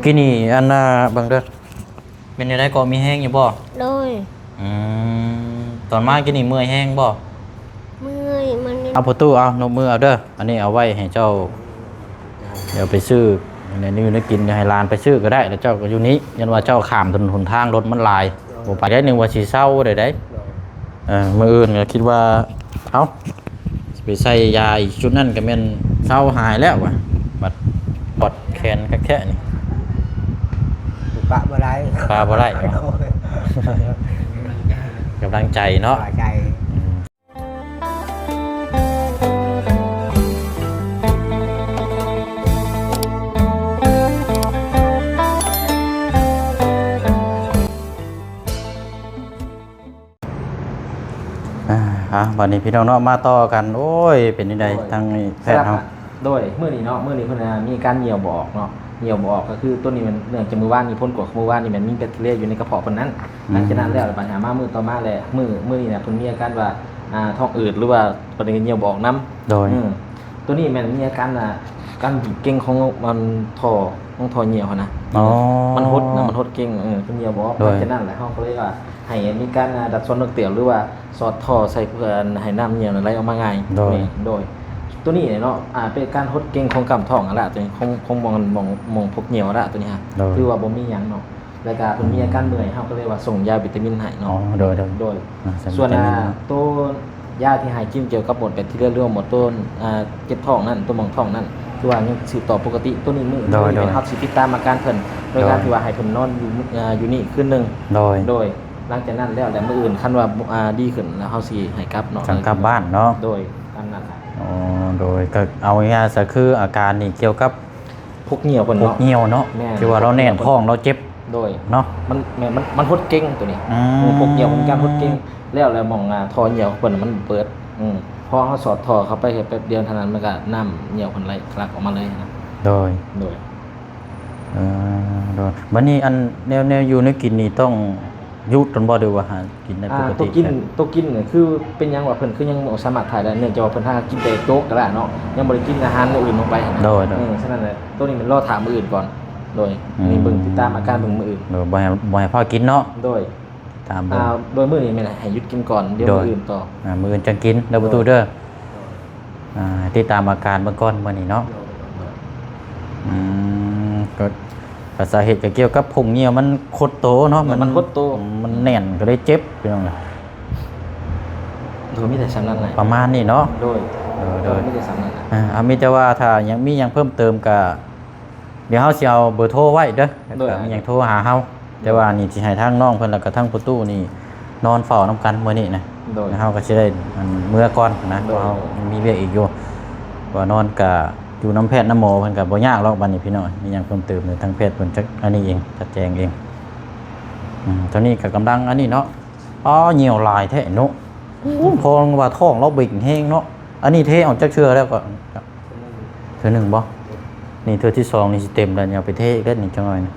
ກີ້ນີ້ອັນນ່າ ເບິ່ງເດີ ເປັນແນວໃດກໍ ມີແຮງຢູ່ບໍ່? ໂດຍ. ອືມ ຕອນມາກີ້ນີ້ເມື່ອຍແຮງບໍ່? ເມື່ອຍ ມັນ ເອົາ ພໍ່ຕູ້ ເອົາ ນົບມືເອົາເດີ ອັນນີ້ເອົາໄວ້ໃຫ້ເຈົ້າ ດຽວໄປຊື້ແນວຢູ່ແນວກິນ ດຽວໃຫ້ຫຼານໄປຊື້ກໍໄດ້ ແລ້ວເຈົ້າກໍຢູ່ນີ້ ຢ້ານວ່າເຈົ້າຂ້າມຖະໜົນຫົນທາງລົດມັນຫຼາຍ ບໍ່ໄປໄດ້ ນຶກວ່າຊິເຊົາໄດ້ໄດ໋. ເອີ ມື້ອື່ນກໍຄິດວ່າ ເອົ້າ ຊິໄປໃສ່ຢາອີກ ຊຸດນັ້ນກໍແມ່ນເຊົາຫາຍແລ້ວວ່າ ບັດປວດແຂນຄັກແທ້ນີ້ ປະບໍ່ໄດ້ ປະບໍ່ໄດ້ ກຳລັງໃຈເນາະ ກຳລັງໃຈເນາະ ອືມ. ອ່າ ອ່າ ບັດນີ້ພີ່ນ້ອງເນາະ ມາຕໍ່ກັນ ໂອ້ຍ ເປັນຈັ່ງໃດ ໂດຍ ທາງແພດເຮົາ? ໂດຍ ມື້ນີ້ເນາະ ມື້ນີ້ເພິ່ນ ອ່າ ມີການຍ່ຽວບໍ່ອອກເນາະ ຍ່ຽວບໍ່ອອກ ກໍຄືຕົວນີ້ມັນ ເນື່ອງຈາກມື້ວານນີ້ ຜົນກວດຂອງມື້ວານນີ້ ມັນມີແບັກທີເຣຍຢູ່ໃນກະເພາະເພິ່ນນັ້ນ ອືມ ຫຼັງຈາກນັ້ນແລ້ວ ບັດຫາມາມື້ຕໍ່ມາແຫຼະ ມື້ ມື້ນີ້ນະ ເພິ່ນມີອາການວ່າ ອ່າ ທ້ອງອືດ ຫຼືວ່າ ປະເດັນຍ່ຽວບໍ່ອອກນຳ ໂດຍ ອືມ ຕົວນີ້ແມ່ນມີອາການ ອ່າ ການບີບເກັງຂອງມັນ ທໍ່ ຂອງທໍ່ຍ່ຽວຫັ້ນນະ ອໍ ມັນຫົດນະ ມັນຫົດເກັງ ເອີ ເພິ່ນຍ່ຽວບໍ່ອອກ ໂດຍ ຫຼັງຈາກນັ້ນແຫຼະ ເຮົາກໍເລີຍວ່າໃຫ້ມີການ ອ່າ ດັດສ່ວນເລືອກເຕີມ ຫຼືວ່າສອດທໍ່ໃສ່ ເພື່ອໃຫ້ນ້ຳຍ່ຽວນັ້ນໄຫຼອອກມາງ່າຍ ໂດຍ ໂດຍ ຕົວນີ້ເນາະ ອ່າ ເປັນການຫົດເກັງຂອງກ້າມທ້ອງຫັ້ນລະ ຕົວນີ້ຂອງ ຂອງໝ່ອງ ໝ່ອງ ໝ່ອງພົກຍ່ຽວຫັ້ນລະ ຕົວນີ້ຮະ ໂດຍ ຖືວ່າບໍ່ມີຫຍັງເນາະ. ແລ້ວກະເພິ່ນມີອາການເມື່ອຍ ເຮົາກໍເລີຍວ່າສົ່ງຢາວິຕາມິນໃຫ້ເນາະ ອໍ ໂດຍ ໂດຍ ໂດຍ ອ່າ ສ່ວນ ອ່າ ວິຕາມິນເນາະ ໂຕຢາທີ່ໃຫ້ກິນກ່ຽວກັບໝົດແບັກທີເຣຍ ຫຼືວ່າໝົດໂຕ ອ່າ ເຈັບທ້ອງນັ້ນ ໂຕໝ່ອງທ້ອງນັ້ນ ຄືວ່າຍັງສືບຕໍ່ປົກກະຕິ ໂຕນີ້ມື້ ໂດຍ ມື້ນີ້ແມ່ນ ໂດຍ ເຮົາຊິຕິດຕາມອາການເພິ່ນ ໂດຍ ໂດຍການທີ່ວ່າໃຫ້ເພິ່ນນອນຢູ່ ອ່າ ຢູ່ນີ້ຄືນໜຶ່ງ ໂດຍ ໂດຍ ຫຼັງຈາກນັ້ນແລ້ວ ແລ້ວມື້ອື່ນຄັນວ່າ ອ່າ ດີຂຶ້ນແລ້ວ ເຮົາຊິໃຫ້ກັບເນາະ ຈັ່ງກັບບ້ານເນາະ ໂດຍ ຕາມນັ້ນລະ ອໍ ໂດຍ ກໍເອົາງ່າຍໆ ຊະ ຄືອາການນີ້ກ່ຽວກັບ ພົກຍ່ຽວເພິ່ນເນາະ ພົກຍ່ຽວເນາະ ແມ່ນ ທີ່ວ່າລາວແໜ້ນທ້ອງ ລາວເຈັບ ໂດຍ ເນາະ ມັນ ແມ່ນ ມັນ ມັນຫົດເກັງຕົວນີ້ ອືມ ເອີ ພົກຍ່ຽວເປັນການຫົດເກັງ ແລ້ວ ແລ້ວໝ່ອງ ອ່າ ທໍ່ຍ່ຽວເພິ່ນມັນເປີດ ອືມ ພໍເຮົາສອດທໍ່ເຂົ້າໄປແປັບດຽວເທົ່ານັ້ນ ມັນກໍ ນ້ຳຍ່ຽວເພິ່ນໄຫຼທະລັກອອກມາເລີຍນະ ໂດຍ ໂດຍ ເອີ ໂດຍ ບັດນີ້ອັນແນວ ແນວຢູ່ແນວກິນນີ້ຕ້ອງຢຸດກ່ອນບໍ່ ຫຼືວ່າຫາ ກິນໄດ້ ອ່າ ປົກກະຕິ ໂຕກິນ ໂຕກິນນີ້ຄືເປັນຫຍັງວ່າເພິ່ນຄືຍັງບໍ່ສາມາດຖ່າຍໄດ້ ເນື່ອງຈາກວ່າເພິ່ນຫາກິນແຕ່ໂຈກກະລະເນາະ ຍັງບໍ່ໄດ້ກິນອາຫານມື້ອື່ນລົງໄປຫັ້ນນະ ໂດຍ ໂດຍ ເອີ ສະນັ້ນແຫຼະ ໂຕນີ້ແມ່ນລໍຖ້າມື້ອື່ນກ່ອນ ໂດຍ ອືມ ນີ້ເບິ່ງຕິດຕາມອາການເບິ່ງມື້ອື່ນ ໂດຍ ບໍ່ໃຫ້ ບໍ່ໃຫ້ຟ້າວກິນເນາະ ໂດຍ ຕາມເບິ່ງ ອ່າ ໂດຍມື້ນີ້ແມ່ນໃຫ້ຢຸດກິນກ່ອນ ດຽວມື້ອື່ນຕໍ່ ອ່າ ມື້ອື່ນຈັ່ງກິນເດີ ໂດຍ ປະຕູເດີ ໂດຍ ອ່າ ໃຫ້ຕິດຕາມອາການເບິ່ງກ່ອນມື້ນີ້ເນາະ ໂດຍ ອືມ ກໍ ກໍສາເຫດກໍກ່ຽວກັບຜົກຍ່ຽວມັນຂົດໂຕເນາະ ມັນ ມັນຂົດໂຕ ມັນແໜ້ນກໍເລີຍເຈັບ ພີ່ນ້ອງ ໂດຍ ມີແຕ່ສ່ຳນັ້ນແຫຼະ ປະມານນີ້ເນາະ ໂດຍ ເອີ ໂດຍ ມີແຕ່ສ່ຳນັ້ນແຫຼະ ອ່າ ມີແຕ່ວ່າຖ້າຍັງມີຫຍັງເພີ່ມເຕີມກໍ ດຽວເຮົາຊິເອົາເບີໂທໄວ້ເດີ ໂດຍ ແລ້ວກໍມີຫຍັງໂທຫາເຮົາ ແຕ່ວ່ານີ້ຊິໃຫ້ທາງນ້ອງເພິ່ນ ແລ້ວກໍທາງພໍ່ຕູ້ນີ້ນອນເຝົ້ານຳກັນມື້ນີ້ນະ ໂດຍ ແລ້ວເຮົາກໍຊິໄດ້ ອັນ ເມືອກ່ອນນະ ໂດຍ ເພາະເຮົາມີວຽກອີກຢູ່ ວ່ານອນກະຢູ່ນຳແພດນຳໝໍເພິ່ນກະບໍ່ຍາກດອກ ບັດນີ້ພີ່ນ້ອງ ມີຫຍັງເພີ່ມເຕີມ ທາງແພດເພິ່ນຈັກອັນນີ້ເອງ ຈັດແຈງເອງ ອືມ ຕອນນີ້ກະກຳລັງອັນນີ້ເນາະ ອໍ ຍ່ຽວຫຼາຍແທ້ເນາະ ໂອ້ ພໍວ່າທ້ອງລາວເບັງແຮງເນາະ ອັນນີ້ເທອອກຈັກເທື່ອແລ້ວກໍ ເທື່ອໜຶ່ງບໍ່? ນີ້ເທື່ອທີສອງນີ້ຊິເຕັມແລ້ວ ເອົາໄປເທອີກເດ້ນີ້ຈັກໜ້ອຍນະ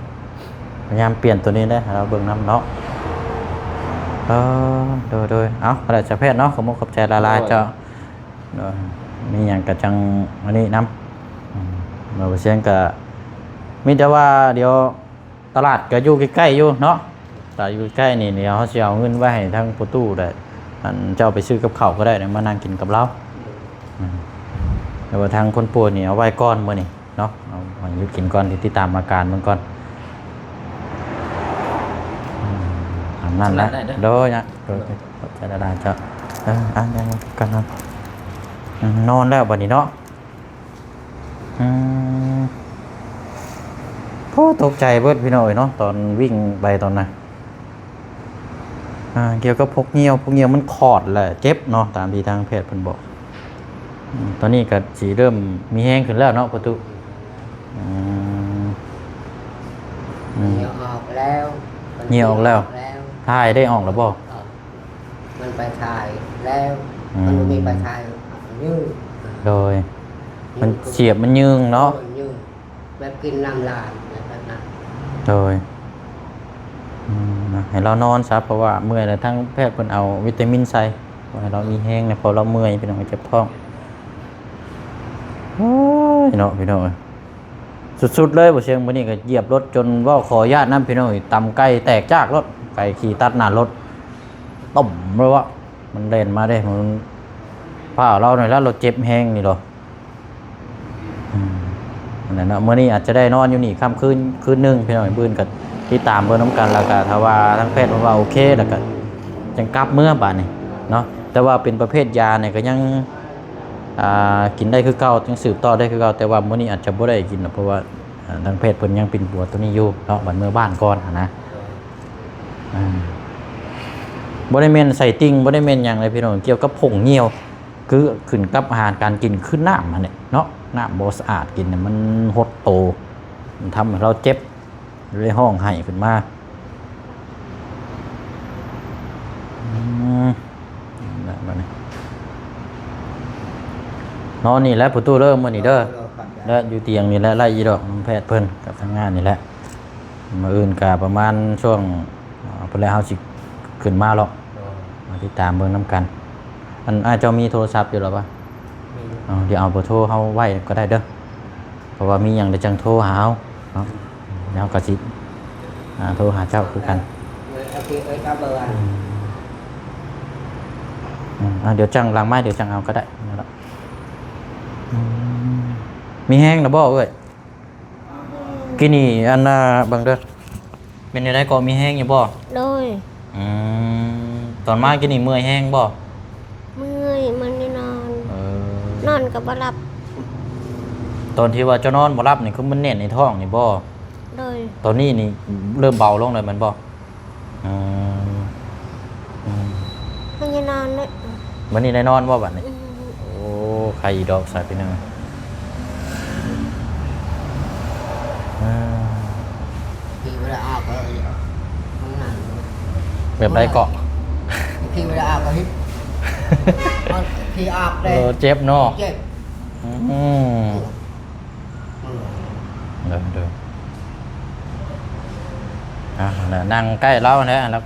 ພະຍາຍາມປ່ຽນໂຕນີ້ເດ້ ໃຫ້ລາວເບິ່ງນຳເນາະ ເອີ ໂດຍໆ ເອົາ ກໍໄດ້ຈາກແພດເນາະ ຂອບມຸກຂອບໃຈຫຼາຍໆ ໂດຍ ເຈົ້າ ໂດຍ ມີຫຍັງກໍຈັ່ງອັນນີ້ນຳ ອືມ ບໍ່ເປັນຫຍັງ ກໍມີແຕ່ວ່າດຽວ ຕະຫຼາດກໍຢູ່ໃກ້ໆຢູ່ເນາະ ຕະຫຼາດຢູ່ໃກ້ນີ້ ດຽວເຮົາຊິເອົາເງິນໄວ້ໃຫ້ທາງພໍ່ຕູ້ໄດ້ ອັນເຈົ້າໄປຊື້ກັບເຂົ້າກໍໄດ້ ມານັ່ງກິນກັບລາວ ອືມ ແຕ່ວ່າທາງຄົນປ່ວຍນີ້ເອົາໄວ້ກ່ອນມື້ນີ້ເນາະ ເອົາໃຫ້ຢູ່ກິນກ່ອນ ຕິດຕາມອາການເບິ່ງກ່ອນ ອືມ ຕາມນັ້ນແຫຼະ ຕາມນັ້ນໄດ້ເດີ ໂດຍນະ ໂດຍ ໂດຍ ຂອບໃຈຫຼາຍໆ ເຈົ້າ ເອີ ອ່າ ຍັງກັນນອນ ອືມ ນອນແລ້ວບັດນີ້ເນາະ. ອືມ ໂອ້ ຕົກໃຈເບິດພີ່ນ້ອງເອີຍເນາະ ຕອນວິ່ງໄປຕອນນັ້ນ ອ່າ ກ່ຽວກັບພົກຍ່ຽວ ພົກຍ່ຽວມັນຂອດແຫຼະ ເຈັບເນາະ ຕາມທີ່ທາງແພດເພິ່ນບອກ ອືມ ຕອນນີ້ກໍຊິເລີ່ມມີແຮງຂຶ້ນແລ້ວເນາະ ພໍ່ຕູ້ ອືມ ອືມ ຍ່ຽວອອກແລ້ວ ຍ່ຽວອອກແລ້ວ ຖ່າຍໄດ້ອອກແລ້ວບໍ່? ມັນໄປຖ່າຍແລ້ວ ອືມ ມັນບໍ່ມີໄປຖ່າຍ ຍືດ ໂດຍ ມັນສຽບ ມັນຍືງເນາະ ໂດຍ ຍືດ ແບບກິນນ້ຳຫຼາຍແບບນັ້ນ ໂດຍ ອືມ ໃຫ້ລາວນອນຊະ ເພາະວ່າເມື່ອຍແລ້ວ ທາງແພດເພິ່ນເອົາວິຕາມິນໃສ່ ໃຫ້ລາວມີແຮງແດ່ ເພາະລາວເມື່ອຍ ພີ່ນ້ອງ ເຈັບທ້ອງ ໂອ້ຍ ເນາະ ພີ່ນ້ອງເອີຍ. ສຸດໆເລີຍ ບໍ່ຊຽງ. ມື້ນີ້ກໍຢຽບລົດຈົນເວົ້າຂໍອະນຸຍາດນຳພີ່ນ້ອງ ຕຳໄກ່ແຕກຈາກລົດ ໄກ່ຂີ່ຕັດໜ້າລົດ ຕົມເລີຍວະ. ມັນແລ່ນມາເດ້ ມັນພ້າວລາວນີ້ລະ ລາວເຈັບແຮງນີ້ດອກ. ອືມ ນັ້ນແຫຼະເນາະ ມື້ນີ້ອາດຈະໄດ້ນອນຢູ່ນີ້ຄ່ຳຄືນ ຄືນໜຶ່ງພີ່ນ້ອງ. ມື້ອື່ນກໍຕິດຕາມເບິ່ງນຳກັນ ແລ້ວກໍຖ້າວ່າທາງແພດເພິ່ນວ່າໂອເຄ ແລ້ວກໍຈັ່ງກັບເມືອບາດນີ້ເນາະ. ແຕ່ວ່າເປັນປະເພດຢານີ້ກໍຍັງ ອ່າ ກິນໄດ້ຄືເກົ່າ ຍັງສືບຕໍ່ໄດ້ຄືເກົ່າ. ແຕ່ວ່າມື້ນີ້ອາດຈະບໍ່ໄດ້ກິນດອກ ເພາະວ່າ ອ່າ ທາງແພດເພິ່ນຍັງປິ່ນປົວໂຕນີ້ຢູ່ເນາະ ບັດເມືອບ້ານກ່ອນຫັ້ນນະ. ອ່າ ບໍ່ໄດ້ແມ່ນໄສ້ຕິ່ງ ບໍ່ໄດ້ແມ່ນຫຍັງເລີຍພີ່ນ້ອງ ກ່ຽວກັບຜົງຍ່ຽວ ຄືຂຶ້ນກັບອາຫານການກິນ ຄືນ້ຳຫັ້ນແຫຼະເນາະ. ນ້ຳບໍ່ສະອາດ ກິນແລ້ວມັນຫົດໂຕ ມັນທຳໃຫ້ລາວເຈັບ ເລີຍຮ້ອງໄຫ້ຂຶ້ນມາ. ອືມ ແລ້ວບັດນີ້ ນອນນີ້ແຫຼະປະຕູເດີ ມື້ນີ້ເດີ ແລະຢູ່ຕຽງນີ້ແຫຼະ ໄດ້ອີດອກ ນຳແພດເພິ່ນກັບທາງງານນີ້ແຫຼະ. ມື້ອື່ນກະປະມານຊ່ວງ ອ່າ ພຸ້ນແຫຼະ ເຮົາຊິຂຶ້ນມາເລາະ ມາຕິດຕາມເບິ່ງນຳກັນ. ອັນ ອ້າຍເຈົ້າມີໂທລະສັບຢູ່ແລ້ວປະ? ມີ. ເອົາ ດຽວເອົາເບີໂທເຮົາໄວ້ກໍໄດ້ເດີ ເພາະວ່າມີຫຍັງແລ້ວຈັ່ງໂທຫາເຮົາເນາະ. ແລ້ວເຮົາກໍຊິ ອ່າ ໂທຫາເຈົ້າຄືກັນ. ເອີ ເອົາເບີ ເອີ ເອົາເບີ ອືມ ເອົາ ດຽວຈັ່ງຫຼັງໄມ ດຽວຈັ່ງເອົາກໍໄດ້. ອືມ ມີແຮງແລ້ວບໍ່ເອື້ອຍ? ກີ້ນີ້ອັນນ່າ ເບິ່ງເດີ ເປັນແນວໃດກໍ ມີແຮງຢູ່ບໍ່? ໂດຍ. ອືມ ຕອນມາກີ້ນີ້ເມື່ອຍແຮງບໍ່? ເມື່ອຍ ມັນໄດ້ນອນ ເອີ ນອນກໍບໍ່ຫຼັບ. ຕອນທີ່ວ່າເຈົ້ານອນບໍ່ຫຼັບນີ້ ຄືມັນແໜ້ນໃນທ້ອງນີ້ບໍ່? ໂດຍ. ຕອນນີ້ນີ້ເລີ່ມເບົາລົງແລ້ວແມ່ນບໍ່? ອືມ ອືມ ມັນຍັງນອນເດ້. ມື້ນີ້ໄດ້ນອນບໍ່ບັດນີ້? ອືມ ໂອ້ ໄຄອີກດອກສາຍພີ່ນ້ອງ. ອືມ ທີ່ບໍ່ໄດ້ອາບເລີຍ ຫ້ອງນ້ຳ ແບບໃດເກາະ? ທີ່ບໍ່ໄດ້ອາບກໍເຮັດ ທີ່ອາບ ເອີ ເຈັບເນາະ ເຈັບ. ອືມ ເອີ ເດີ ເດີ ອ່າ ນັ້ນແຫຼະ ນັ່ງໃກ້ລາວຫັ້ນແຫຼະ ລາວ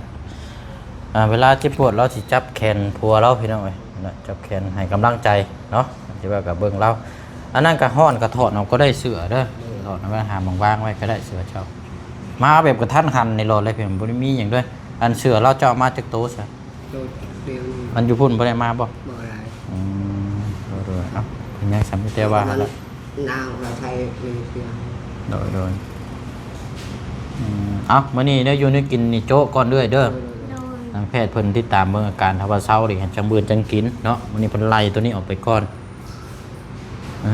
ອ່າ ເວລາເຈັບປວດລາວຊິຈັບແຂນຜົວລາວ ພີ່ນ້ອງເອີຍ ນັ້ນແຫຼະ ຈັບແຂນໃຫ້ກຳລັງໃຈເນາະ ທີ່ວ່າກໍເບິ່ງລາວ. ອັນນັ້ນກໍຮ້ອນ ກໍຖອດອອກກໍໄດ້ເສື້ອເດີ ຖອດເອົາໄວ້ ຫາໝ່ອງວາງໄວ້ກໍໄດ້ເສື້ອເຈົ້າ. ມາແບບກະທັນຫັນນີ້ໂລດເລີຍ ພີ່ນ້ອງ ບໍ່ໄດ້ມີຫຍັງເດີ. ອັນເສື້ອລາວເຈົ້າເອົາມາຈັກໂຕຊະ? ໂຕດຽວນີ້. ອັນຢູ່ພຸ້ນບໍ່ໄດ້ມາບໍ່? ບໍ່ໄດ້. ອືມ ໂດຍໆ ເອົ້າ ເປັນຫຍັງຊັ້ນ ມີແຕ່ວ່າຫັ້ນລະ ນາງວ່າໃຊ້ເອເຊຍ. ໂດຍໆ ອືມ ເອົ້າ ມື້ນີ້ໄດ້ຢູ່ໄດ້ກິນນີ້ໂຈະກ່ອນເລື້ອຍເດີ. ໂດຍໆ ໂດຍ. ທາງແພດເພິ່ນຕິດຕາມເບິ່ງອາການ ຖ້າວ່າເຊົານີ້ຈັ່ງມື້ຈັ່ງກິນເນາະ. ມື້ນີ້ເພິ່ນໄລ່ໂຕນີ້ອອກໄປກ່ອນ. ອື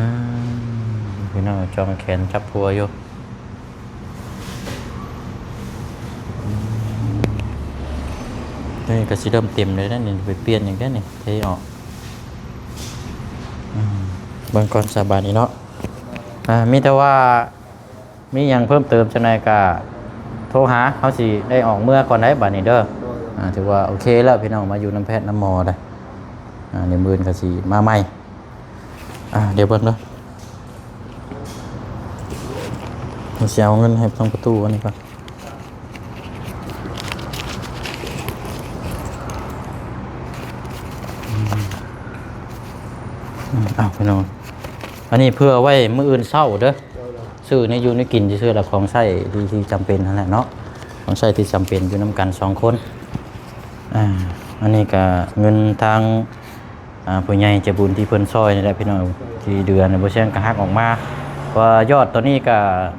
ມ ພີ່ນ້ອງ ຈ້ອງແຂນຈັບຜົວຢູ່. ອືມ ໂຕນີ້ກໍຊິເລີ່ມເຕັມແລ້ວນະນີ້ ໄປປ່ຽນອີກແລ້ວນີ້ ເທອອກ. ອືມ ເບິ່ງກ່ອນສະບາດນີ້ເນາະ. ອ່າ ມີແຕ່ວ່າມີຫຍັງເພີ່ມເຕີມຈັ່ງໃດກໍໂທຫາ ເຮົາຊິໄດ້ອອກເມືອກ່ອນໄດ໋ບາດນີ້ເດີ. ໂດຍ. ອ່າ ຖືວ່າໂອເຄແລ້ວ ພີ່ນ້ອງ ມາຢູ່ນຳແພດນຳໝໍໄດ໋. ອ່າ ດຽວມື້ອື່ນກໍຊິມາໃໝ່. ອ່າ ດຽວເບິ່ງເດີ ຊິເອົາເງິນໃຫ້ທາງປະຕູອັນນີ້ກ່ອນ. ອືມ ເອົາ ພີ່ນ້ອງ ອັນນີ້ເພື່ອໄວ້ມື້ອື່ນເຊົ້າເດີ. ໂດຍໆ ຊື້ແນວຢູ່ແນວກິນຊື່ໆ ແລ້ວຂອງໃຊ້ທີ່ ທີ່ຈຳເປັນຫັ້ນແຫຼະເນາະ ຂອງໃຊ້ທີ່ຈຳເປັນຢູ່ນຳກັນສອງຄົນ. ອ່າ ອັນນີ້ກະເງິນທາງ ອ່າ ຜູ້ໃຫຍ່ໃຈບຸນທີ່ເພິ່ນຊ່ອຍນີ້ແຫຼະ ພີ່ນ້ອງ ທີ່ເດືອນບໍ່ແຊງກະຫັກອອກມາ ເພາະວ່າຍອດຕອນນີ້ກະ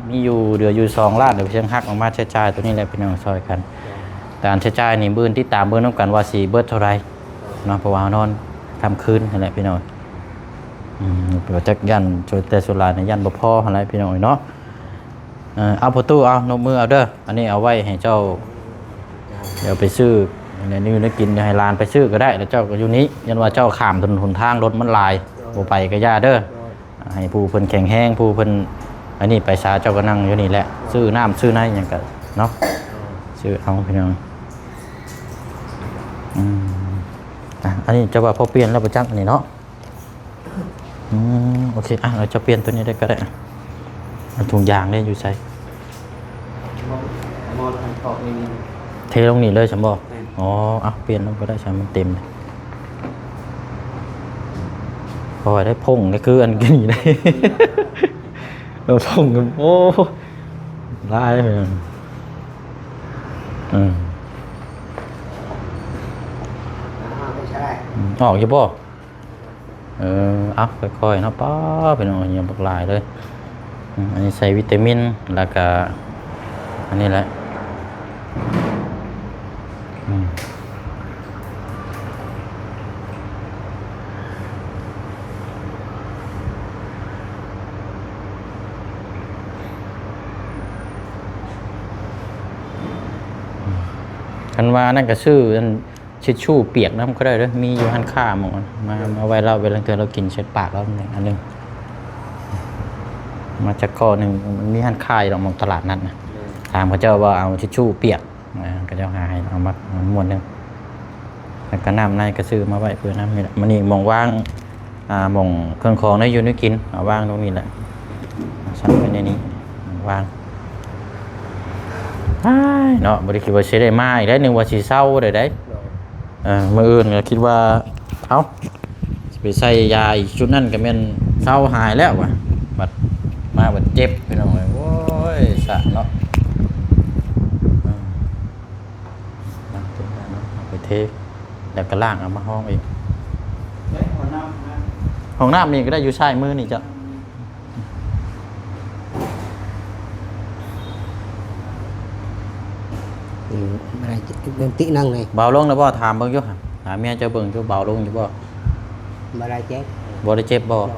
ມີຢູ່ ເຫຼືອຢູ່ສອງລ້ານ ບໍ່ແຊງຫັກອອກມາໃຊ້ຈ່າຍໂຕນີ້ແຫຼະ ພີ່ນ້ອງ ຊ່ອຍກັນ. ການໃຊ້ຈ່າຍນີ້ມື້ອື່ນຕິດຕາມເບິ່ງນຳກັນວ່າຊິເບິດເທົ່າໃດເນາະ ເພາະວ່າເຮົານອນຄ່ຳຄືນຫັ້ນແຫຼະ ພີ່ນ້ອງ. ອືມ ບໍ່ຈັກຢ້ານ ແຕ່ສ່ວນຫຼາຍນີ້ຢ້ານບໍ່ພໍຫັ້ນແຫຼະ ພີ່ນ້ອງເອີຍເນາະ. ເອີ ເອົາ ພໍ່ຕູ້ ເອົາ ນົບມືເອົາເດີ ອັນນີ້ເອົາໄວ້ໃຫ້ເຈົ້າ ດຽວໄປຊື້ແນວຢູ່ແນວກິນ ໃຫ້ຫຼານໄປຊື້ກໍໄດ້ ແລ້ວເຈົ້າກໍຢູ່ນີ້ ຢ້ານວ່າເຈົ້າຂ້າມຖະໜົນຫົນທາງລົດມັນຫຼາຍ ບໍ່ໄປກໍຢ່າເດີ. ໃຫ້ຜູ້ເພິ່ນແຂງແຮງ ຜູ້ເພິ່ນອັນນີ້ໄປຊາ ເຈົ້າກໍນັ່ງຢູ່ນີ້ແຫຼະ ຊື້ນ້ຳຊື້ໃນຫຍັງກໍເນາະ ຊື້ເອົາ ພີ່ນ້ອງ. ອືມ ອ່ະ ອັນນີ້ເຈົ້າວ່າພໍປ່ຽນແລ້ວບໍ່ຈັກ ອັນນີ້ເນາະ. ອືມ ໂອເຄ ອ່ະ ເອົາ ເຈົ້າປ່ຽນໂຕນີ້ໄດ້ກໍໄດ້. ອ່ະ ເອົາ ຖົງຢາງເດ້ ຢູ່ໃສ? ເທລົງນີ້ເລີຍຊັ້ນບໍ່? ແມ່ນ. ອໍ ເອົາ ປ່ຽນລົງກໍໄດ້ຊັ້ນ ມັນເຕັມ. ເພາະວ່າໄດ້ຜົງກໍຄືອັນກິນນີ້ໄດ້. ລາວສົ່ງກັນ ໂອ້ ຫຼາຍເລີຍ ເອີ ອາ ໄປໃສ? ອືມ ອອກຢູ່ບໍ່? ເອີ ເອົາ ຄ່ອຍໆເນາະ. ປ້າ ພີ່ນ້ອງ ຫຍັງບັກຫຼາຍເລີຍ. ອືມ ອັນນີ້ໃສ່ວິຕາມິນ ແລ້ວກະອັນນີ້ແຫຼະ. ອືມ ຄັນວ່າອັນນັ້ນກະຊື້ອັນ ທິດຊູ້ປຽກນຳກໍໄດ້ເດີ ມີຢູ່ຮ້ານຄ້າໝ່ອງ ມາ ມາໄວ້ລາວ ເວລາເທື່ອລາວກິນໃສ່ປາກລາວອັນໜຶ່ງ ມາຈັກຂໍ້ໜຶ່ງ. ມັນມີຮ້ານຄ້າຢູ່ດອກ ໝ່ອງຕະຫຼາດນັດນະ ຖາມເຂົາເຈົ້າວ່າເອົາທິດຊູ້ປຽກ ເຂົາເຈົ້າຫາໃຫ້ ເອົາມາມ້ວນໜຶ່ງ. ແລ້ວກໍນ້ຳໃນກໍຊື້ມາໄວ້ເພື່ອນ້ຳນີ້ແຫຼະ. ມື້ນີ້ໝ່ອງວາງ ອ່າ ໝ່ອງເຄື່ອງຂອງໃນຢູ່ໃນກິນ ເອົາວາງຕົງນີ້ແຫຼະ ຊັ້ນໄວ້ໃນນີ້ ວາງ. ອ້າຍເນາະ ບໍ່ໄດ້ຄິດວ່າຊິໄດ້ມາອີກໄດ໋ ນຶກວ່າຊິເຊົາໄດ້ໄດ໋. ເອີ ມື້ອື່ນກໍຄິດວ່າ ເອົ້າ ຊິໄປໃສ່ຢາອີກ ຊຸດນັ້ນກໍແມ່ນເຊົາຫາຍແລ້ວວ່າ ບັດມາບັດເຈັບ ພີ່ນ້ອງເອີຍ. ໂອ້ຍ ສະເນາະ ອືມ. ເອົາໄປເທ ແລ້ວກໍລ້າງເອົາມາຫ້ອງອີກ. ເອີ ຫ້ອງນ້ຳ ຫ້ອງນ້ຳນີ້ກໍໄດ້ ຢູ່ຊ້າຍມືນີ້ເຈົ້າ. ອືມ ບໍ່ໄດ້ ເບິ່ງຕິນັ່ງເລີຍ. ເບົາລົງແລ້ວບໍ່? ຖາມເບິ່ງຢູ່ ຖາມເມຍເຈົ້າເບິ່ງຢູ່ ເບົາລົງຢູ່ບໍ່? ບໍ່ໄດ້ເຈັບ. ບໍ່ໄດ້ເຈັບບໍ່? ບໍ່.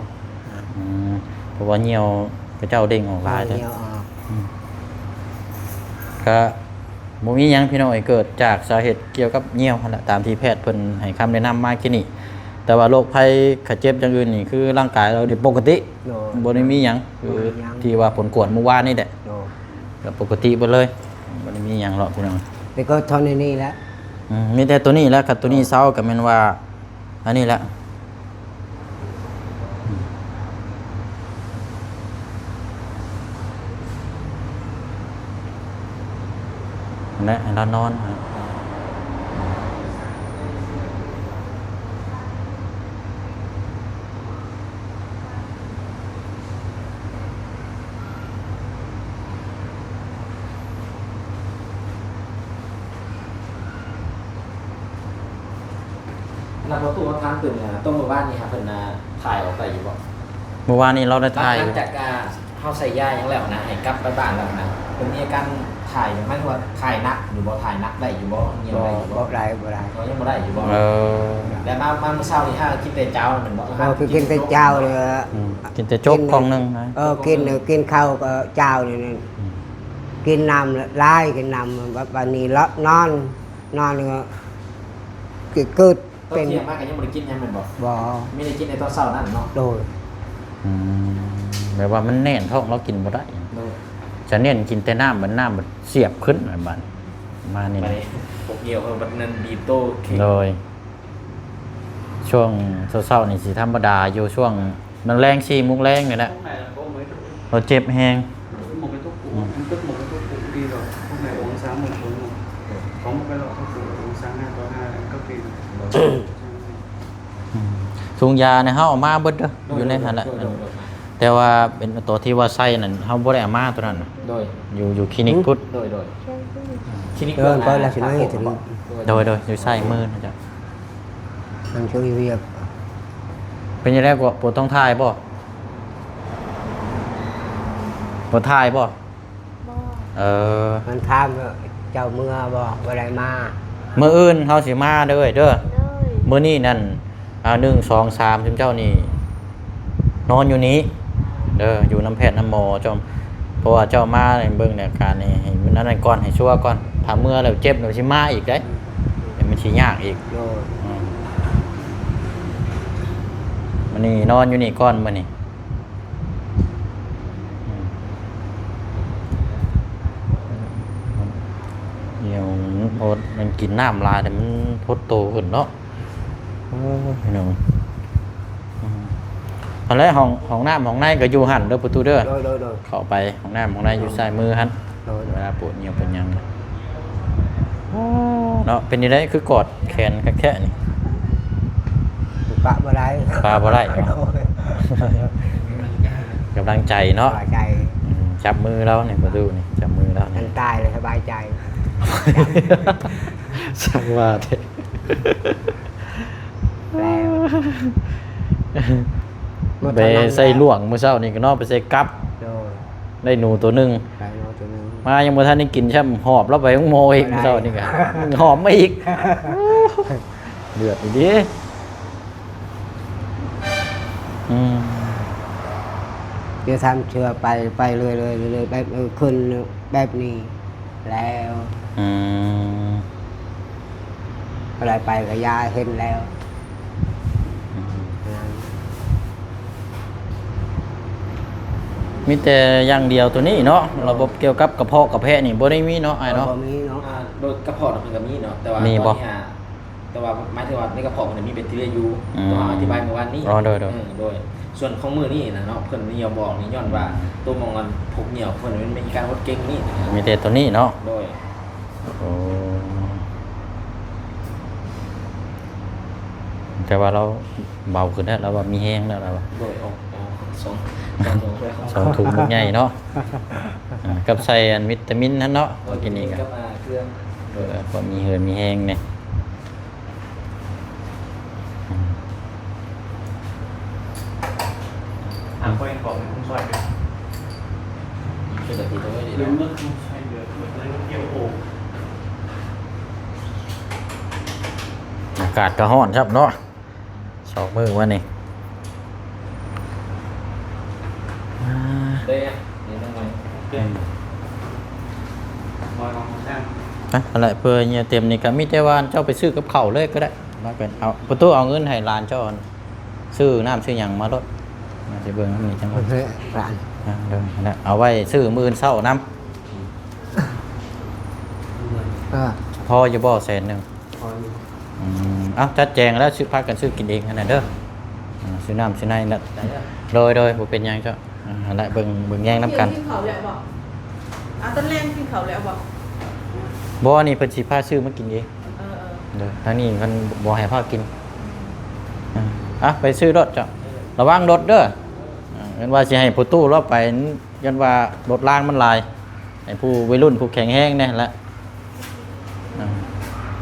ອືມ ເພາະວ່າຍ່ຽວເຂົາເຈົ້າເດັ່ງອອກຫຼາຍເດ້. ຍ່ຽວອອກ. ອືມ ກະ ບໍ່ມີຫຍັງພີ່ນ້ອງເອີຍ ເກີດຈາກສາເຫດກ່ຽວກັບຍ່ຽວຫັ້ນແຫຼະ ຕາມທີ່ແພດເພິ່ນໃຫ້ຄຳແນະນຳມາກີ້ນີ້. ແຕ່ວ່າໂລກໄພໄຂ້ເຈັບຢ່າງອື່ນນີ້ ຄືຮ່າງກາຍລາວນີ້ປົກກະຕິ ບໍ່ໄດ້ມີຫຍັງ ຄືທີ່ວ່າຜົນກວດມື້ວານນີ້ແຫຼະ ກໍປົກກະຕິເບິດເລີຍ ບໍ່ໄດ້ມີຫຍັງດອກພີ່ນ້ອງ. ແຕ່ກໍເທົ່ານີ້ແຫຼະ. ອືມ ມີແຕ່ໂຕນີ້ແຫຼະ ຄັນໂຕນີ້ເຊົາກໍແມ່ນວ່າ ອັນນີ້ແຫຼະ ແລະ ໃຫ້ລາວນອນ. ແລ້ວພໍ່ຕູ້ມາຖາມຕື່ມ ຕົ້ນມື້ວານນີ້ຫາເພິ່ນຖ່າຍອອກໄດ້ຢູ່ບໍ່? ມື້ວານນີ້ລາວໄດ້ຖ່າຍ ຫຼັງຈາກ ອ່າ ເຮົາໃສ່ຢາຫຍັງແລ້ວນະ ໃຫ້ກັບໄປບ້ານແລ້ວນະ ເພິ່ນມີອາການຖ່າຍ ໝາຍເຖິງວ່າຖ່າຍໜັກຢູ່ບໍ່? ຖ່າຍໜັກໄດ້ຢູ່ບໍ່? ຍັງບໍ່ໄດ້ຢູ່ບໍ່? ບໍ່ໄດ້ ບໍ່ໄດ້. ອໍ ຍັງບໍ່ໄດ້ຢູ່ບໍ່? ເອີ ແລ້ວມາ ມາມື້ເຊົ້ານີ້ຫາກິນແຕ່ເຈົ້າແມ່ນບໍ່? ເອີ ຄືກິນແຕ່ເຈົ້າເລີຍ. ອືມ ກິນແຕ່ໂຈກກ່ອງໜຶ່ງນະ. ເອີ ກິນ ກິນເຂົ້າກໍເຈົ້ານີ້ ອືມ ກິນນ້ຳຫຼາຍ ກິນນ້ຳ ບາດນີ້ລະນອນ ນອນກໍ ກ- ເກີດ ຕອນທ່ຽງມາກໍຍັງບໍ່ໄດ້ກິນຫຍັງແມ່ນບໍ່? ບໍ່ ມີໄດ້ກິນໃນຕອນເຊົ້ານັ້ນເນາະ. ໂດຍ. ອືມ ແບບວ່າມັນແໜ້ນທ້ອງ ລາວກິນບໍ່ໄດ້. ໂດຍ. ຈະເນັ້ນກິນແຕ່ນ້ຳ ບັດນ້ຳບັດສຽບຂຶ້ນ ບັດມານີ້ ບັດນີ້ ປົກຍ່ຽວ ເອີ ບັດນັ້ນບີບໂຕ. ໂດຍ. ຊ່ວງເຊົ້າໆນີ້ຊິທຳມະດາຢູ່ ຊ່ວງ ແລງໆ ສີ່ໂມງແລງນີ້ແຫຼະ ລາວເຈັບແຮງ. ອືມ ທຸງຢານີ້ເຮົາເອົາມາເບິດເດີ ຢູ່ໃນຫັ້ນແຫຼະ. ໂດຍ ໂດຍ ໂດຍ. ແຕ່ວ່າເປັນຕົວທີ່ວ່າໃສ່ນັ້ນ ເຮົາບໍ່ໄດ້ເອົາມາຕົວນັ້ນ. ໂດຍ. ຢູ່ ຢູ່ຄລີນິກພຸ້ນ. ໂດຍ ໂດຍ. ຄລີນິກ ເອີ ໄປລະຊິມາເຮັດ. ໂດຍ ໂດຍ ຢູ່ຊ້າຍມືນະ. ມັນຊ່ວຍວຽກ. ເປັນຈັ່ງໃດກະ ປວດທ້ອງຖ່າຍບໍ່? ປວດຖ່າຍບໍ່? ບໍ່. ເອີ ມັນຖາມວ່າເຈົ້າເມືອບໍ່? ບໍ່ໄດ້ມາ. ມື້ອື່ນເຮົາຊິມາເດີເອີຍເດີ. ໂດຍ. ມື້ນີ້ນັ້ນ ອ່າ ໜຶ່ງ ສອງ ສາມ ຊຸມເຈົ້ານີ້ ນອນຢູ່ນີ້ເດີ ຢູ່ນຳແພດນຳໝໍເຈົ້າ ເພາະວ່າເຈົ້າມາເບິ່ງໃນອາການນີ້ ໃຫ້ມັນອັນນັ້ນກ່ອນ ໃຫ້ຊົ່ວກ່ອນ ຖ້າເມືອແລ້ວເຈັບແລ້ວຊິມາອີກເດ້ ແລ້ວມັນຊິຍາກອີກ. ໂດຍ. ອືມ ມື້ນີ້ນອນຢູ່ນີ້ກ່ອນ ມື້ນີ້. ອືມ ດຽວ ມັນກິນນ້ຳຫຼາຍ ແຕ່ມັນຫົດໂຕຂຶ້ນເນາະ. ໂອ້ຍ ພີ່ນ້ອງ ອືມ ຫັ້ນແຫຼະ ຫ້ອງ ຫ້ອງນ້ຳຫ້ອງໃນກໍຢູ່ຫັ້ນເດີ ປະຕູເດີ. ໂດຍ ໂດຍ ໂດຍ. ເຂົ້າໄປຫ້ອງນ້ຳຫ້ອງໃນຢູ່ຊ້າຍມືຫັ້ນ. ໂດຍ ໂດຍ. ເວລາປວດຍ່ຽວເປັນຫຍັງ ໂອ້ ເນາະ ເປັນຈັ່ງໃດຄືກອດແຂນຄັກແທ້ນີ້? ປະບໍ່ໄດ້ ປະບໍ່ໄດ້. ໂດຍ. ກຳລັງໃຈເນາະ ສະບາຍໃຈ. ອືມ ຈັບມືລາວນີ້ ປະຕູນີ້ ຈັບມືລາວນີ້ ຄັນຕາຍແລ້ວສະບາຍໃຈ. ຊ່າງວ່າແທ້ ແລ້ວ ໄປໃສ່ຫຼວງມື້ເຊົ້ານີ້ກໍເນາະ ໄປໃສ່ກັບ ໂດຍ ໄດ້ໜູໂຕໜຶ່ງ ໄດ້ໜູໂຕໜຶ່ງ ມາຍັງບໍ່ທັນໄດ້ກິນຊ້ຳ ຫອບລາວໄປໂຮງໝໍອີກ ບໍ່ໄດ້ ມື້ເຊົ້ານີ້ກໍຫອບມາອີກ ເດືອດອີ່ຫຼີ. ອືມ ດຽວທຳເທື່ອໄປ ໄປເລື້ອຍໆ ເລື້ອຍໆ ແບບ ເອີ ຂຶ້ນແບບນີ້ແລ້ວ ອືມ ບໍ່ໄດ້ໄປກະຢ່າ ເຫັນແລ້ວ ອືມ ມີແຕ່ຢ່າງດຽວໂຕນີ້ເນາະ ໂດຍ ລະບົບກ່ຽວກັບກະເພາະກະແພະນີ້ບໍ່ໄດ້ມີເນາະ ອ້າຍເນາະ ບໍ່ມີເນາະ ອ່າ ໂດຍກະເພາະເພິ່ນກະມີເນາະ ແຕ່ວ່າ ມີບໍ່? ຕອນນີ້ຫາ ແຕ່ວ່າໝາຍເຖິງວ່າໃນກະເພາະມັນມີແບັກທີເຣັຍຢູ່ ອືມ ແຕ່ວ່າອະທິບາຍມື້ວານນີ້ ອໍ ໂດຍໆ ໂດຍ ໂດຍ ສ່ວນຂອງມື້ນີ້ນະເນາະ ເພິ່ນຍັງບໍ່ອອກນີ້ ຍ້ອນວ່າໂຕໝ່ອງອັນພົກຍ່ຽວເພິ່ນມັນມີການຫົດເກັ່ງນີ້ ມີແຕ່ໂຕນີ້ເນາະ ໂດຍ ໂອ້ ແຕ່ວ່າລາວເບົາຂຶ້ນແລ້ວ ລາວວ່າມີແຮງແລ້ວ ລາວວ່າ ໂດຍ ອອກ ອອກສອງ ສອງຖົງແລ້ວ ສອງຖົງບັກໃຫຍ່ເນາະ ອາ ກັບໃສ່ອັນວິຕາມິນຫັ້ນເນາະ ໂດຍ ກິນນີ້ກະ ກັບ ອ່າ ເຄື່ອງ ໂດຍ ເອີ ພໍມີເຫື່ອມີແຮງແດ່. ອືມ ອ່າ ຂ້ອຍບອກໃຫ້ຄຸນຊ່ອຍເດີ ເປັນອາທິດເລີຍ ລືມເບິ່ງຄຸນຊ່ອຍເດີ ເບິ່ງເລີຍວ່າກ່ຽວໂອ ອາກາດກະຮ້ອນຄັບເນາະ ສອງມື້ມານີ້ ອ່າ ເດ້ ນີ້ໜ້ອຍ ອືມ ມາລອງແຊມ ອ່ະ ຫັ້ນແຫຼະ ເພື່ອເຫຍື້ອເຕັມນີ້ກະມີແຕ່ວ່າເຈົ້າໄປຊື້ກັບເຂົ້າເລີຍກະໄດ້ ມາເປັນ ເອົາ ປະຕູເອົາເງິນໃຫ້ຫຼານເຈົ້າ ຊື້ນ້ຳຊື້ຫຍັງມາໂລດ ມາຊິເບິ່ງນຳນີ້ຈັງ ໂອເຄ ຫຼານ ອ່າ ເດີ ຫັ້ນແຫຼະ ເອົາໄວ້ຊື້ມື້ອື່ນເຊົ້ານຳ ອ່າ ພໍຢູ່ບໍ່ແສນໜຶ່ງ? ພໍຢູ່ ອືມ ເອົາ ຈັດແຈງແລ້ວ ຊື້ ພາກັນຊື້ກິນເອງຫັ້ນນະເດີ ອ່າ ຊື້ນ້ຳຊື້ໃນນະ ໄດ້ເດີ ໂດຍໆ ບໍ່ເປັນຫຍັງເຈົ້າ ອ່າ ຫັ້ນແຫຼະ ເບິ່ງ ເບິ່ງແຍງນຳກັນ ກິນເຂົ້າແລ້ວບໍ່? ອ່າ ຕອນແລງກິນເຂົ້າແລ້ວບໍ່? ບໍ່ ອັນນີ້ເພິ່ນຊິພາຊື້ມາກິນເອງ ເອີໆ ເດີ ທາງນີ້ເພິ່ນບໍ່ໃຫ້ພາກິນ ອືມ ອ່າ ໄປຊື້ໂລດເຈົ້າ ລະວັງລົດເດີ ອ່າ ເພິ່ນວ່າຊິໃຫ້ພໍ່ຕູ້ລາວໄປ ຢ້ານວ່າລົດລາງມັນຫຼາຍ ໃຫ້ຜູ້ໄວລຸ້ນຜູ້ແຂງແຮງແດ່ຫັ້ນແຫຼະ ອ່າ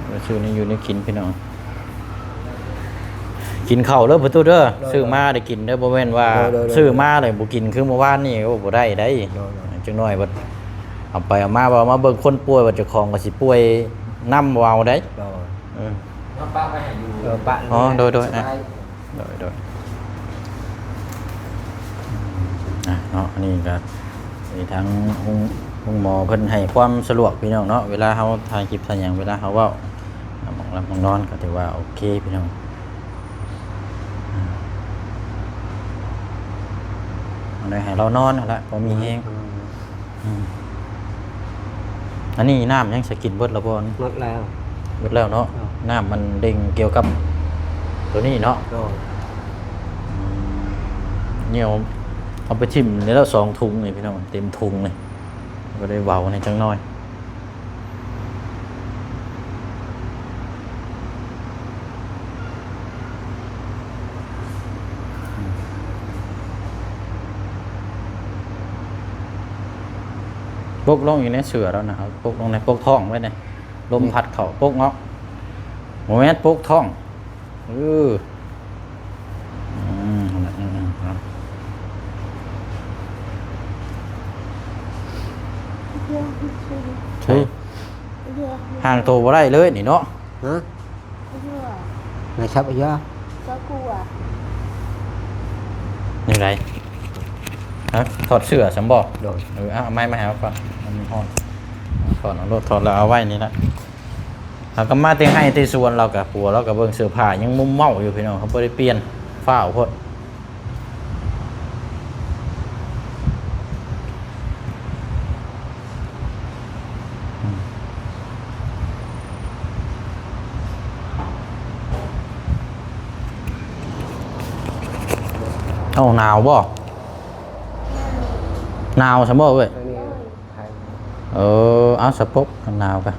ໄປຊື້ແນວຢູ່ແນວກິນພີ່ນ້ອງ ກິນເຂົ້າເດີພໍ່ຕູ້ເດີ ໂດຍ ຊື້ມາໄດ້ກິນເດີ ບໍ່ແມ່ນວ່າ ໂດຍໆໆ ຊື້ມາແລ້ວບໍ່ກິນຄືມື້ວານນີ້ ໂອ້ ບໍ່ໄດ້ໃດ ໂດຍໆ ຈັກໜ້ອຍບັດເອົາໄປເອົາມາ ວ່າມາເບິ່ງຄົນປ່ວຍ ວ່າເຈົ້າຂອງກໍຊິປ່ວຍນຳ ບໍ່ເອົາໃດ ໂດຍ ເອີ ເອົາປະໄວ້ໃຫ້ຢູ່ ເອີ ປະ ອໍ ໂດຍໆ ສະບາຍ ອ່ະ ໂດຍໆ ອ່ະເນາະ ອັນນີ້ກະ ທາງໂຮງ ໂຮງໝໍເພິ່ນໃຫ້ຄວາມສະດວກພີ່ນ້ອງເນາະ ເວລາເຮົາຖ່າຍຄລິບຖ່າຍຫຍັງ ເວລາເຮົາເວົ້າ ໝ່ອງຫຼັບໝ່ອງນອນກະຖືວ່າໂອເຄພີ່ນ້ອງ ເອົາໄດ້ໃຫ້ລາວນອນຫັ້ນລະ ພໍມີແຮງ ອືມ ອືມ ອັນນີ້ນ້ຳຍັງສະກິນເບິດແລ້ວບໍ່? ໝົດແລ້ວ ເບິດແລ້ວເນາະ ເອີ ນ້ຳມັນເລັ່ງກ່ຽວກັບໂຕນີ້ເນາະ ໂດຍ ອືມ ນີ້ເອົາ ເອົາໄປຖິ້ມນີ້ແລ້ວສອງຖົງນີ້ພີ່ນ້ອງ ເຕັມຖົງນີ້ ບໍ່ໄດ້ເວົ້າແດ່ຈັກໜ້ອຍ. ປົກລົງຢູ່ໃນເສື້ອແລ້ວນະ ເອົາປົກລົງໃນປົກທ້ອງໄວ້ນະ ລົມພັດເຂົ້າປົກເນາະ ບໍ່ແມ່ນປົກທ້ອງ ເອີ ອືມ ນັ້ນແຫຼະ ອືມ ເອົາ ເອີ ຫາງໂຕບໍ່ໄດ້ເລີຍນີ້ເນາະ ຮະ? ນາຍຊັບອາຍາ ແນວໃດ? ຮະ? ຖອດເສື້ອຊັ້ນບໍ່? ໂດຍ ເອີ ເອົາ ເອົາໄມ້ມາໃຫ້ເຮົາກ່ອນ ມັນຮ້ອນ ຖອດເອົາໂລດ ຖອດແລ້ວເອົາໄວ້ນີ້ລະ ເຮົາກໍມາແຕ່ໄຮ່ແຕ່ສວນ ລາວກໍ ຜົວລາວກໍເບິ່ງເສື້ອຜ້າຍັງມຸມເມົ້າຢູ່ ພີ່ນ້ອງ ເຮົາບໍ່ໄດ້ປ່ຽນ ຟ້າວໂພດ. ເອົ້າ ໜາວບໍ່? ໜາວຊັ້ນບໍ່ເອີຍ? ເອີ ເອົາສະປົກກັນໜາວກະ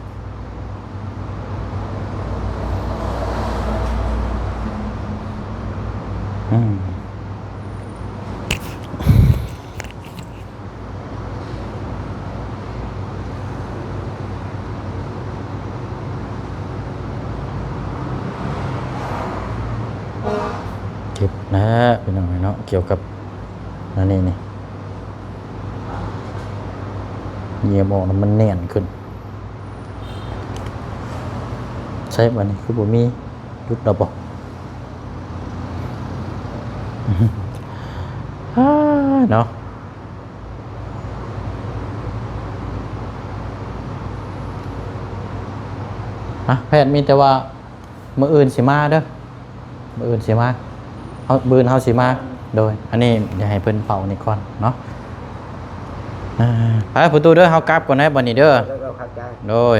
ອືມ. ນະພີ່ນ້ອງເນາະ ກ່ຽວກັບອັນນີ້ນີ້ ເຫຍື່ອມອອກແລ້ວມັນແໜ້ນຂຶ້ນ. ໃຊ້ບາດນີ້ຄືບໍ່ມີ ຢຸດແລ້ວບໍ່? ອາ ເນາະ ອະ ແພດມີແຕ່ວ່າ ມື້ອື່ນຊິມາເດີ ມື້ອື່ນຊິມາ ເຮົາ ມື້ອື່ນເຮົາຊິມາ. ໂດຍ ອັນນີ້ຢາກໃຫ້ເພິ່ນເຝົ້ານີ້ກ່ອນເນາະ. ອ່າ ໄປປະຕູເດີ ເຮົາກັບກ່ອນໄດ໋ບັດນີ້ເດີ. ໂດຍ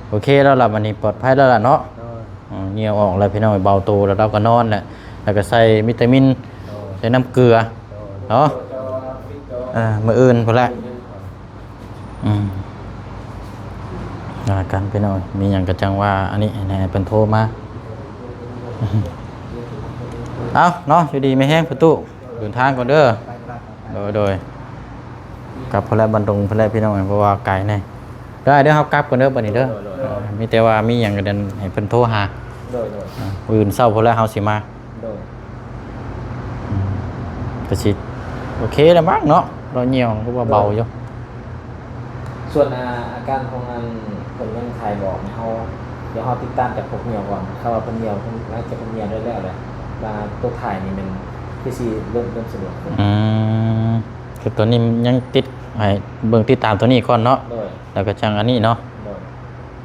ໂອເຄແລ້ວລະ ບັດນີ້ປອດໄພແລ້ວລະເນາະ. ເຫຍື່ອອອກແລ້ວພີ່ນ້ອງ ເບົາໂຕແລ້ວ ລາວກໍນອນແຫຼະ ແລ້ວກໍໃສ່ວິຕາມິນ ໃສ່ນ້ຳເກືອເນາະ. ອ່າ ມື້ອື່ນພຸ້ນແຫຼະ. ອືມ ວ່າກັນພີ່ນ້ອງ ມີຫຍັງກໍຈັ່ງວ່າ ອັນນີ້ໃຫ້ເພິ່ນໂທມາ. ເອົາເນາະ ຢູ່ດີມີແຮງປະຕູ ເດີນທາງກ່ອນເດີ. ໂດຍ ໂດຍ ກັບພຸ້ນແຫຼະ ບ້ານດົງພຸ້ນແຫຼະພີ່ນ້ອງ ເພາະວ່າໄກແດ່. ໄດ້ເດີ ເຮົາກັບກ່ອນເດີບັດນີ້ເດີ. ເອີ ມີແຕ່ວ່າມີຫຍັງກໍເດີນໃຫ້ເພິ່ນໂທຫາ. ໂດຍ ໂດຍ ອ່າ ມື້ອື່ນເຊົ້າພຸ້ນແຫຼະເຮົາຊິມາ. ໂດຍ ອືມ ກໍຊິໂອເຄແລ້ວມັ້ງເນາະ ລາວຍ່ຽວຄືວ່າເບົາຢູ່. ໂດຍ ສ່ວນ ອ່າ ອາການຂອງອັນເພິ່ນຍັງຖ່າຍບໍ່ອອກນີ້ ເຮົາ ດຽວເຮົາຕິດຕາມຈາກພວກຍ່ຽວກ່ອນ. ຖ້າວ່າເພິ່ນຍ່ຽວ ເພິ່ນ ຫຼັງຈາກເພິ່ນຍ່ຽວໄດ້ແລ້ວແຫຼະ ວ່າຕົວຖ່າຍນີ້ແມ່ນຄືຊິເລີ່ມ ເລີ່ມສະດວກຂຶ້ນ. ອືມ ຄືຕອນນີ້ຍັງຕິດ ໃຫ້ເບິ່ງຕິດຕາມຕົວນີ້ກ່ອນເນາະ. ໂດຍ ແລ້ວກໍຈັ່ງອັນນີ້ເນາະ. ໂດຍ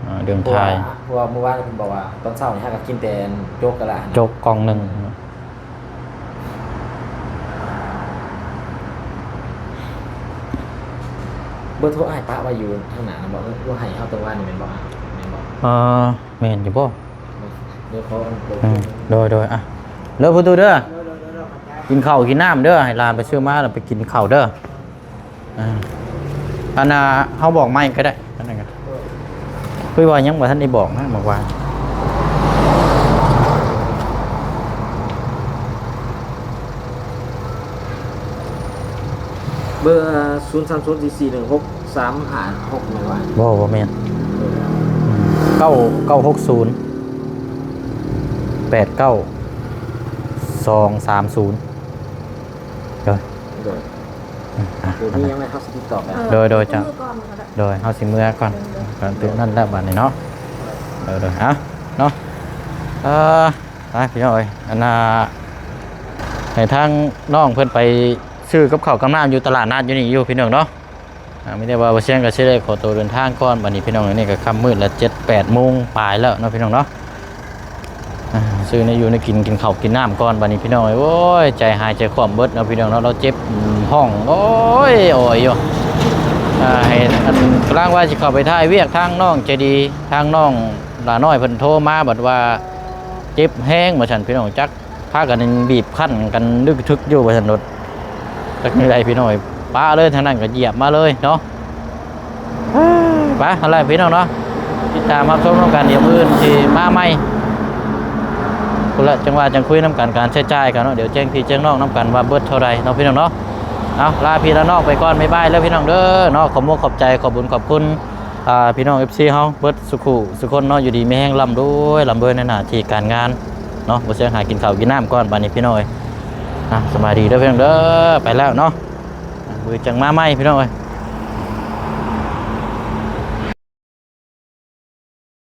ອ່າ ເລື່ອງຖ່າຍ ເພາະວ່າ ເພາະວ່າມື້ວານເພິ່ນບອກວ່າ ຕອນເຊົ້ານີ້ຫາກໍກິນແຕ່ໂຈກກະລະ ໂຈກກ່ອງໜຶ່ງ. ອືມ ເບີໂທອ້າຍປະໄວ້ຢູ່ທາງໜ້ານັ້ນບໍ ຫຼືວ່າໃຫ້ເຮົາແຕ່ວ່ານີ້ແມ່ນບໍ? ແມ່ນບໍ? ເອີ ແມ່ນຢູ່ບໍ? ເດີ ຂໍ ອືມ ໂດຍ ໂດຍ ອ່ະ ເດີ ປະຕູເດີ ກິນເຂົ້າກິນນ້ຳເດີ ໃຫ້ຫຼານໄປຊື້ມາແລ້ວໄປກິນເຂົ້າເດີ. ອ່າ ອັນນ່າ ເຮົາບອກໃໝ່ກໍໄດ້ ອັນນັ້ນກໍ ຄືວ່າຍັງບໍ່ທັນໄດ້ບອກນະ ບອກວ່າ ເບີ ສູນສາມສູນສີ່ສີ່ໜຶ່ງຫົກສາມຫ້າຫົກ ແມ່ນບໍ່? ບໍ່ ບໍ່ແມ່ນ ເກົ້າເກົ້າຫົກສູນແປດເກົ້າສອງສາມສູນ. ໂດຍ ໂດຍ ອືມ ອ່ະ ໂດຍ ມີຫຍັງໃຫ້ເຮົາຊິຕິດຕໍ່ໄປ. ໂດຍ ໂດຍ ເຈົ້າ ມື້ກ່ອນກໍໄດ້ ໂດຍ ເຮົາຊິເມືອກ່ອນ ໂດຍ ກ່ອນຕື່ມນັ້ນແລ້ວບັດນີ້ເນາະ. ໂດຍ ໂດຍ ເອົາເນາະ ເອີ ໄປພີ່ນ້ອງເອີຍ ອັນນ່າ ໃຫ້ທາງນ້ອງເພິ່ນໄປຊື້ກັບເຂົ້າກັບນ້ຳຢູ່ຕະຫຼາດນັດຢູ່ນີ້ຢູ່ພີ່ນ້ອງເນາະ. ອ່າ ມີແຕ່ວ່າບໍ່ສຽງກໍຊິໄດ້ຂໍຕົວເດີນທາງກ່ອນ ບັດນີ້ພີ່ນ້ອງເອີຍ ນີ້ກໍຄ່ຳມືດລະ ເຈັດແປດໂມງປາຍແລ້ວເນາະ ພີ່ນ້ອງເນາະ. ອ່າ ຊື້ແນວຢູ່ແນວກິນ ກິນເຂົ້າກິນນ້ຳກ່ອນ ບັດນີ້ພີ່ນ້ອງເອີຍ. ໂອ້ຍ ໃຈຫາຍໃຈຄວ່ຳເບິດເນາະ ພີ່ນ້ອງເນາະ ລາວເຈັບ ອືມ ຮ້ອງໂອ້ຍໂອ້ຍຢູ່. ອ່າ ໃຫ້ອັນ ກຳລັງວ່າຊິເຂົ້າໄປຖ່າຍວຽກ ທາງນ້ອງໃຈດີ ທາງນ້ອງຫຼ້ານ້ອຍເພິ່ນໂທມາ ບັດວ່າເຈັບແຮງວ່າຊັ້ນ ພີ່ນ້ອງ ຈັກ ພາກັນບີບຄັ້ນກັນດຶກທຶກຢູ່ວ່າຊັ້ນໂລດ. ຈັກແນວໃດພີ່ນ້ອງເອີຍ ປະເລີຍ ທາງນັ້ນກໍຢຽບມາເລີຍເນາະ. ໄປ ຫັ້ນແຫຼະພີ່ນ້ອງເນາະ ຕິດຕາມຮັບຊົມນຳກັນ ດຽວມື້ອື່ນຊິມາໃໝ່ ພຸ້ນລະ ຈັ່ງວ່າຈັ່ງຄຸຍນຳກັນ ການໃຊ້ຈ່າຍກັນເນາະ ດຽວແຈ້ງພີ່ແຈ້ງນ້ອງນຳກັນວ່າເບິດເທົ່າໃດເນາະ ພີ່ນ້ອງເນາະ. ເອົາ ລາພີ່ລານ້ອງໄປກ່ອນ ບາຍບາຍເດີພີ່ນ້ອງເດີເນາະ. ຂອບມຸກຂອບໃຈ ຂອບບຸນຂອບຄຸນ ອ່າ ພີ່ນ້ອງ ເອັຟຊີ ເຮົາເບິດສູ່ຄູ່ສູ່ຄົນເນາະ ຢູ່ດີມີແຮງ ລ່ຳລວຍ ລ່ຳລວຍໃນໜ້າທີ່ການງານເນາະ. ບໍ່ສຽງຫາກິນເຂົ້າກິນນ້ຳກ່ອນບາດນີ້ພີ່ນ້ອງເອີຍ. ອ່ະ ສະບາຍດີເດີພີ່ນ້ອງເດີ ໄປແລ້ວເນາະ. ມື້ຈັ່ງມາໃໝ່ພີ່ນ້ອງເອີຍ.